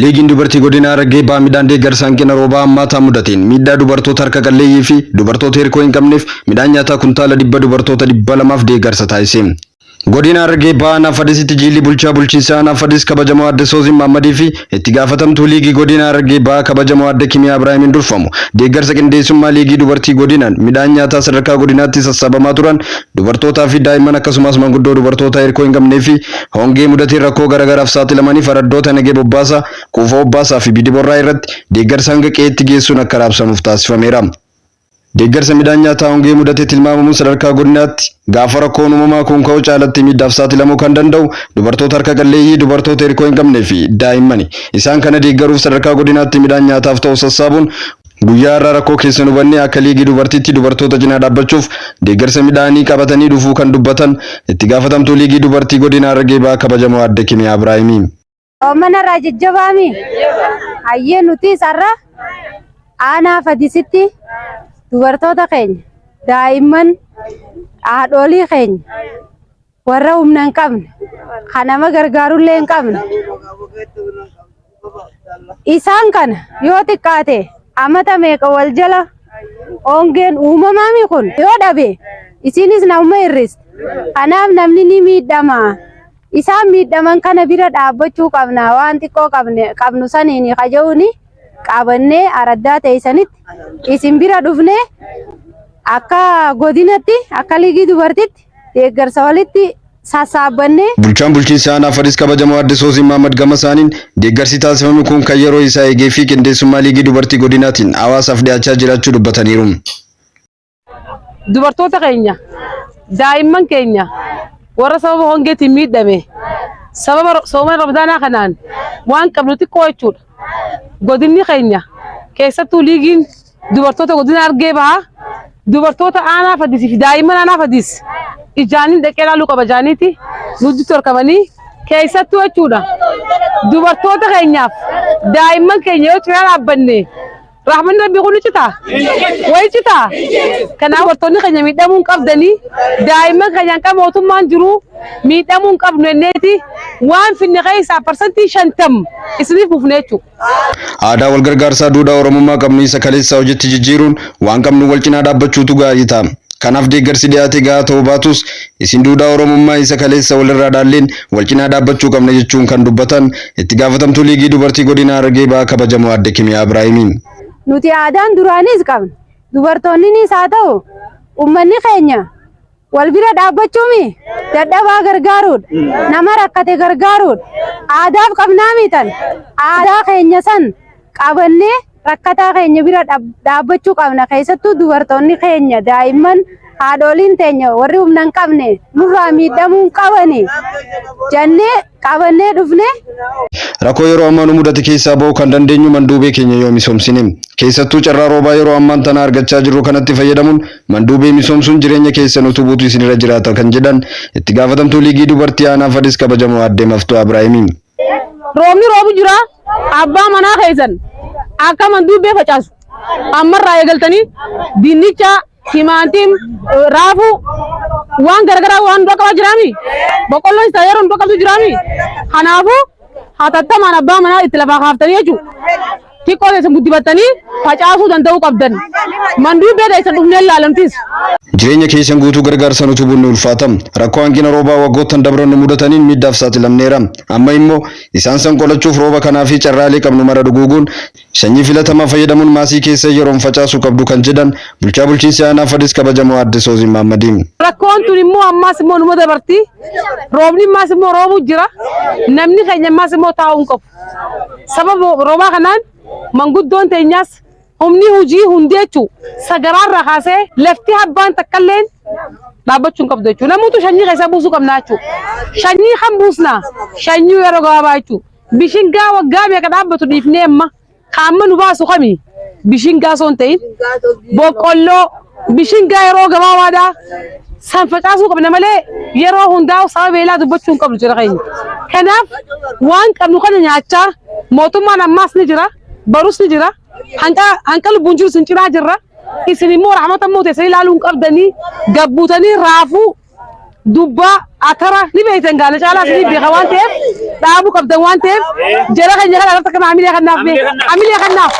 Liigiin dubartii godina Harargee Bahaa midhaan deeggarsa hanqina roobaa hammaataa mudateen miidhaa dubartoota harka qalleeyyii fi dubartoota hirkoo hin qabneef midhaan nyaataa kuntaala 100 dubartoota 200f deeggarsa taasise. Godina Harargee Bahaa Aanaa Fadisitti jiilli bulchaa bulchiinsa Aanaa Fadis kabajamoo Aadde Sooziin Mahammadii fi itti gaafatamtuu Liigii Godina Harargee Bahaa kabajamoo Aadde Kimiyaa Ibraahimiin durfamu deeggarsa qindeessummaa Liigii Dubartii Godinaan midhaan nyaataa sadarkaa godinaatti sassaabamaa turan dubartootaa fi daa'imman akkasumas manguddoo dubartootaa hirkoo hin qabnee fi hongee mudateen rakkoo garagaraaf saaxilamaniif araddoota Nagee Bobbaasaa, Quufa Obbaasaa fi Bidiborraa irratti deeggarsa hanga qe'eetti geessuun akka raabsamuuf taasifameera. Deeggarsa midhaan nyaataa hongee mudate tilmaamamuun sadarkaa godinaatti gaafa rakkoon uumamaa kun ka'u caalatti miidhaaf saaxilamuu kan danda'u dubartoota harka qalleeyyii, dubartoota hirkoo hin qabnee fi daa'immani. Isaan kana deeggaruuf sadarkaa godinaatti midhaan nyaataaf ta'u sassaabuun guyyaa har'aa rakkoo keessan hubannee akka liigii dubartiitti dubartoota cinaa dhaabbachuuf deeggarsa midhaanii qabatanii dhufuu kan dubbatan itti gaafatamtuu liigii dubartii godina Harargee Bahaa kabajamoo Aadde Kimiyaa Ibraahimii. Mana irraa jajjabaami. Hayyee nutis har'a aanaa Fadisitti dubartoota keenya daa'imman haadholii keenya warra humna hin qabne kan nama gargaarullee hin qabne isaan kana yoo xiqqaate amata meeqa wal jala hongeen uumamaami kun yoo dhabe isinis nama hir'iste kanaaf namni ni miidhama. Isaan miidhaman kana bira dhaabbachuu qabna waan xiqqoo qabnu saniin kaja'uuni qabannee araddaa teessanitti isin bira dhufnee akka godinatti akka liigii dubartitti deeggarsa walitti sassaabbannee. Bulchaan bulchiinsa aanaa Fadis kabajamoo Aadde Soosiin Mahaammad gama isaaniin deeggarsi taasifame kun kan yeroo isaa eegee fi qindeessummaa liigii dubartii godinaatiin hawaasaaf dhiyaachaa jiraachuu dubbataniiru. Dubartoota keenya, daa'imman keenya warra sababa hongeetiin miidhame sababa sooma ramadaanaa kanaan waan qabnu xiqqoo jechuudha. Godinni keenya keessattuu liigiin dubartoota godina Harargee Bahaa dubartoota aanaa Fadisii fi daa'imman aanaa Fadis ijaaniin dhaqee ilaaluu qaba jaaniiti nutti argamanii keessattuu jechuudha. Dubartoota keenyaaf daa'imman keenya yoo cinaa dhaabbanne Rahmanni Rabbii kun ni citaa? Wayi citaa? Kanaaf dubartoonni keenya miidhamuu hin qabdanii daa'imman keenya hanqa mootummaan jiru miidhamuu hin qabnu jenneeti waan finne keessaa 50% isiniif buufne jechuudha. Aadaa wal gargaarsaa duudhaa Oromummaa qabnu isa kaleessaa hojiitti jijjiiruun waan qabnu wal cinaa dhaabbachuutu gaarii ta'a. Kanaaf deeggarsi dhiyaate gahaa ta'uu baatus isin duudhaa Oromummaa isa kaleessa walirraa dhaalleen wal cinaa dhaabbachuu qabna jechuun kan dubbatan itti gaafatamtuu Liigii Dubartii Godina Harargee Bahaa Kabajamoo Aadde Kimiyaa Ibraahimiin. Nuti aadaan duraaniis qabna. Dubartoonninis haa ta'u uummanni keenya wal bira dhaabbachuumi dadhabaa gargaaruudha. Nama rakkate gargaaruudha. Aadaaf qabnaa mitan. Aadaa keenya san qabannee rakkataa keenya bira dhaabbachuu qabna. Keessattuu dubartoonni keenya daa'imman haadholiin teenya warri humna hin qabne nurraa miidhamuu hin qabani jennee qabannee dhufne. Rakkoo yeroo ammaa nu mudate keessaa ba'uu kan dandeenyu manduubee keenya yoo misoomsine. Keessattuu carraa roobaa yeroo ammaan tana argachaa jirru kanatti fayyadamuun manduubee misoomsuun jireenya keessan utubuutu isinirra jiraata kan jedhan itti gaafatamtuu Liigii Dubartii Aanaa Fadis Kabajamoo Aadde Maftuu Abraahimi. Roobni roobu jira abbaa manaa keessan akka manduubbee facaasu ammarraa eegaltanii dinnicha, timaantiim, raafuu waan garagaraa waan dura qabaa jiraami. Boqqolloon isaa yeroo dura qabdu jiraami. Kanaafuu hatattamaan abbaa manaa itti lafaa kaaftanii jechuudha. Xiqqoo teessan guddifattanii facaasuu danda'uu qabdan. Manduubbee teessan dhufnee ilaalamtis. Jireenya keessan guutuu gargaarsan utubuun ni ulfaata. Rakkoo hanqina roobaa waggoottan dabran nu mudataniin miidhaaf saaxilamneera. Amma immoo isaan san qolachuuf rooba kanaa fi carraalee qabnu mara duguuguun sanyii filatamaa fayyadamuun maasii keessa yeroon facaasuu qabdu kan jedhan bulchaa bulchiinsa aanaa Fadis kabajamoo Aadde Sooziin Mahammadi. Rakkoon tun immoo ammaas immoo numa dabarti. Roobni ammaas immoo roobuu jira. Namni keenya ammaas immoo taa'uu hin qabu. Sababa roobaa kanaan manguddoon teenyaas humni hojii hundi jechuun sagaraarraa kaasee lafti abbaan takkalleen dhaabbachuu hin qabdu jechuudha. Namoota shanyii keessaa buusuu qabna jechuudha. Shanyii kan buusna shanyii yeroo gabaabaa jechuudha. Bishingaa waggaa meeqa dhaabbatu dhiifnee amma Ka amma nu baasu kami? Bishingaa osoo hin ta'in boqqolloo bishingaa yeroo gabaabaadha. San facaasuu qabna malee yeroo hundaa'u saba beelaa dubbachuu hin qabnu jira keenya. Kanaaf waan qabnu kana nyaachaa mootummaan ammaas ni jira barus ni jira hanqa lubbuun jiru isin cinaa jirra. Isin immoo rahmata immoo teessanii ilaaluu hin qabdanii gabbuutanii raafuu dubbaa Atara ni beektan gaana caalaa isinii beeka waan ta'eef dhaabuu qabdan waan ta'eef jara keenya kana irratti akkana hamilee kannaaf mee hamilee kannaaf.